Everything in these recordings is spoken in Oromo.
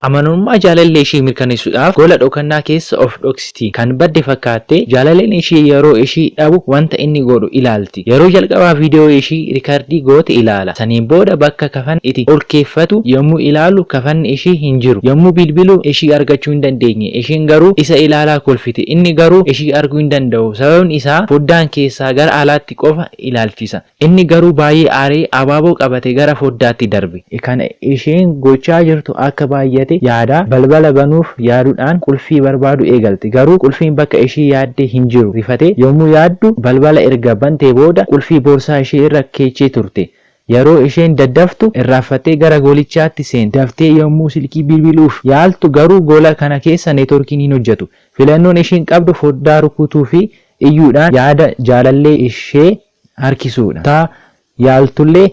Amanamummaa jaalallee ishee mirkaneessuudhaaf gola dhokannaa keessa of dhoksiti. Kan badde fakkaattee jaalalleen ishee yeroo ishii dhabu wanta inni godhu ilaalti. Yeroo jalqabaa viidiyoo ishii rikardii goote ilaala. Saniin booda bakka kafana iti olkeeffatu yommuu ilaalu kafanni ishii hin jiru. Yommuu bilbilu ishii argachuu hin dandeenye. Isheen garuu isa ilaalaa kolfiti. Inni garuu ishii arguu hin danda'u. Sababni isaa foddaan keessaa gara alaatti qofa ilaalchisa. Inni garuu baay'ee aaree abaaboo qabate gara foddaatti darbe. Kana isheen gochaa jirtu akka baay'ate yaadaa balbala banuuf yaaduudhaan qulfii barbaadu eegalte. Garuu qulfiin bakka ishii yaadde hin jiru. Rifatee yommuu yaaddu balbala erga bantee booda qulfii boorsaa ishee irra keechee turte. Yeroo isheen daddaftu irraanfattee gara golichaatti seente. Daftee yommuu silkii bilbiluuf yaaltu garuu gola kana keessa neetworkiin hin hojjetu. Filannoon isheen qabdu foddaa rukutuu fi iyyuudhaan yaada jaalallee ishee harkisuudha. Taa yaaltullee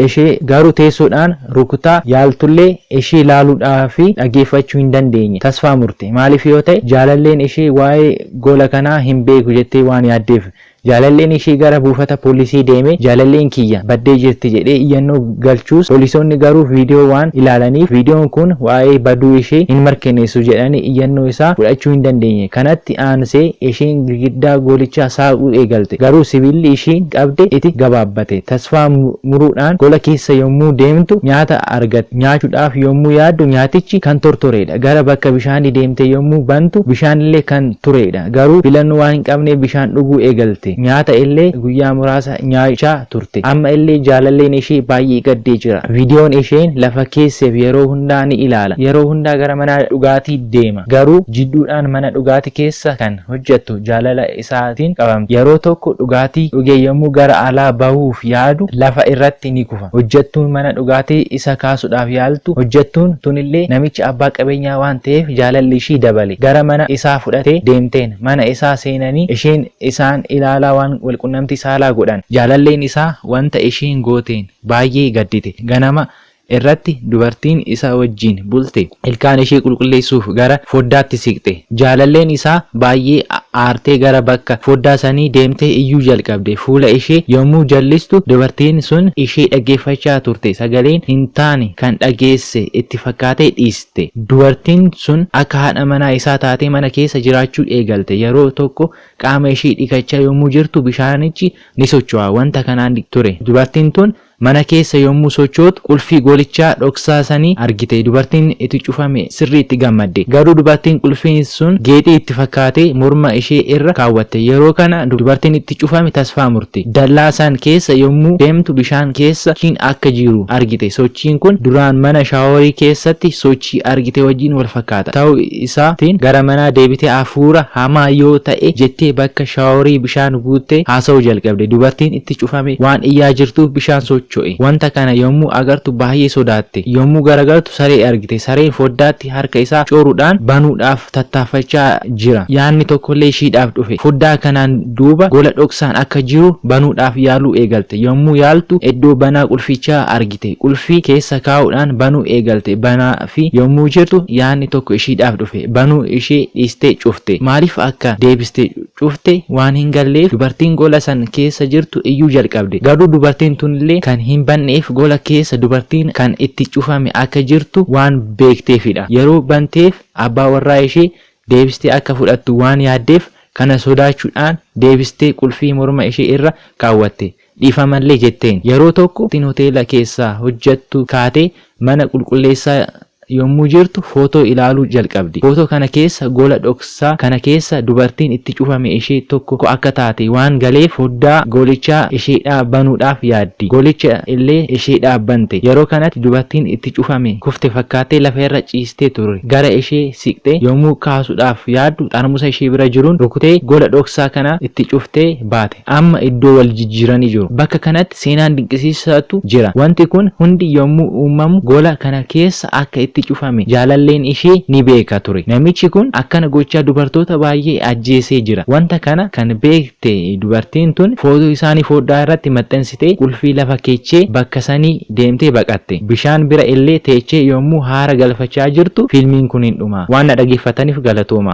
ishee garuu teessoodhaan rukutaa yaaltullee ishee ilaaluudhaa fi dhaggeeffachuu hin dandeenye. Tasfaa murte. Maaliif yoo ta'e jaalalleen ishee waa'ee gola kanaa hin beeku jettee waan yaaddeef. Jaalalleen ishee gara buufata poolisii deemee jaalalleen kiyya baddee jirti jedhee iyyannoo galchuus poolisoonni garuu viidiyoo waan ilaalaniif viidiyoon kun waa'ee baduu ishee hin mirkaneessu jedhanii iyyannoo isaa fudhachuu hin dandeenye. Kanatti aansee isheen girgiddaa golichaa saaquu eegalte. Garuu sibiilli ishiin qabde itti gabaabbate. Tasfaa muruudhaan gola keessa yommuu deemtu nyaata argatte. Nyaachuudhaaf yommuu yaaddu nyaatichi kan tortoreedha. Gara bakka bishaanii deemte yommuu bantu bishaanillee kan tureedha. Garuu filannoo waan hin qabneef bishaan dhuguu eegalte. Nyaata illee guyyaa muraasa nyaachaa turte. Amma illee jaalalleen ishee baay'ee gaddee jira. Viidiyoon isheen lafa keesseef yeroo hundaa ni ilaala. Yeroo hundaa gara mana dhugaatii deema. Garuu jidduudhaan mana dhugaatii keessa kan hojjettu jaalala isaatiin qabamte. Yeroo tokko dhugaatii dhugee yommuu gara alaa bahuuf yaadu lafa irratti ni kufa. Hojjettuun mana dhugaatii isa kaasuudhaaf yaaltu hojjettuun tunillee namicha abbaa qabeenyaa waan ta'eef jaalalli ishii dabale. Gara mana isaa fudhatee deemteen. Mana isaa seenanii isheen isaan ilaalaa waan walqunnamtii saalaa godhan. Jaalalleen isaa wanta isheen gooteen baay'ee gaddite. Ganama irratti dubartiin isa wajjin bulte ilkaan ishee qulqulleessuuf gara foddaatti siqxe. Jaalalleen isaa baay'ee aartee gara bakka foddaa sanii deemtee iyyuu jalqabde. Fuula ishee yommuu jallistu dubartiin sun ishee dhaggeeffachaa turte. Sagaleen hin taane kan dhageesse itti fakkaatee dhiiste. Dubartiin sun akka haadha manaa isaa taatee mana keessa jiraachuu eegalte. Yeroo tokko qaama ishee dhiqachaa yommuu jirtu bishaanichi ni socho'a. Wanta kanaan ture. Dubartiin tun mana keessa yommuu sochootu qulfii golichaa dhoksaa sanii argite. Dubartiin itti cufame sirriitti gammadde. Garuu dubartiin qulfiin sun geexii itti fakkaatee morma ishee irra kaawwatte. Yeroo kana dubartiin itti cufame tasfaa murte. Dallaa san keessa yommuu deemtu bishaan keessa sochiin akka jiru argite. Sochiin kun duraan mana shaaworii keessatti sochii argite wajjin wal fakkaata. Ta'uu isaatiin gara manaa deebitee hafuura hamaa yoo ta'e jettee bakka shaaworii bishaan guuttee haasa'uu jalqabde. Dubartiin itti cufame waan iyyaa jirtuuf bishaan socho'e. Wanta kana yommuu agartu baay'ee sodaatte. Yommuu garagaltu saree argite. Sareen foddaatti harka isaa coruudhaan banuudhaaf tattaaffachaa jira. Yaadni tokkollee ishiidhaaf dhufe. Foddaa kanaan duuba gola dhoksaan akka jiru banuudhaaf yaaluu eegalte. Yommuu yaaltu iddoo banaa qulfichaa argite. Qulfii keessa kaa'uudhaan banuu eegalte. Banaa fi yommuu jirtu yaadni tokko ishiidhaaf dhufe. Banuu ishee dhiistee cufte. Maaliif akka deebiste cufte waan hin galleef dubartiin gola san keessa jirtu iyyuu jalqabde. Garuu dubartiin tunillee kan hin banneef gola keessa dubartiin kan itti cufame akka jirtu waan beekteefidha. Yeroo banteef abbaa warraa ishee deebistee akka fudhattu waan yaaddeef kana sodaachuudhaan deebistee qulfii morma ishee irra kaawwatte. Dhiifamallee jetteen. Yeroo tokko hoteela keessaa hojjettu kaatee mana qulqulleessaa yommuu jirtu footoo ilaaluu jalqabdi. Footoo kana keessa gola dhoksaa kana keessa dubartiin itti cufame ishee tokko akka taate waan galeef foddaa golichaa isheedhaa banuudhaaf yaaddi. Golicha illee isheedhaa bante. Yeroo kanatti dubartiin itti cufame kufte fakkaattee lafa irra ciistee ture. Gara ishee siqxee yommuu kaasuudhaaf yaaddu xarmusa ishee bira jiruun rukutee gola dhoksaa kana itti cuftee baate. Amma iddoo wal jijjiiranii jiru. Bakka kanatti seenaan dinqisiisaatu jira. Wanti kun hundi yommuu uumamu gola kana keessa akka itti cufame jaalalleen ishee ni beeka ture. Namichi kun akkana gochaa dubartoota baay'ee ajjeesee jira. Wanta kana kan beekte dubartiin tun footoo isaanii foddaa irratti maxxansitee qulfii lafa keechee bakka sanii deemtee baqatte. Bishaan bira illee teechee yommuu haara galfachaa jirtu fiilmiin kun hin dhuma. Waan na dhaggeeffataniif galatooma.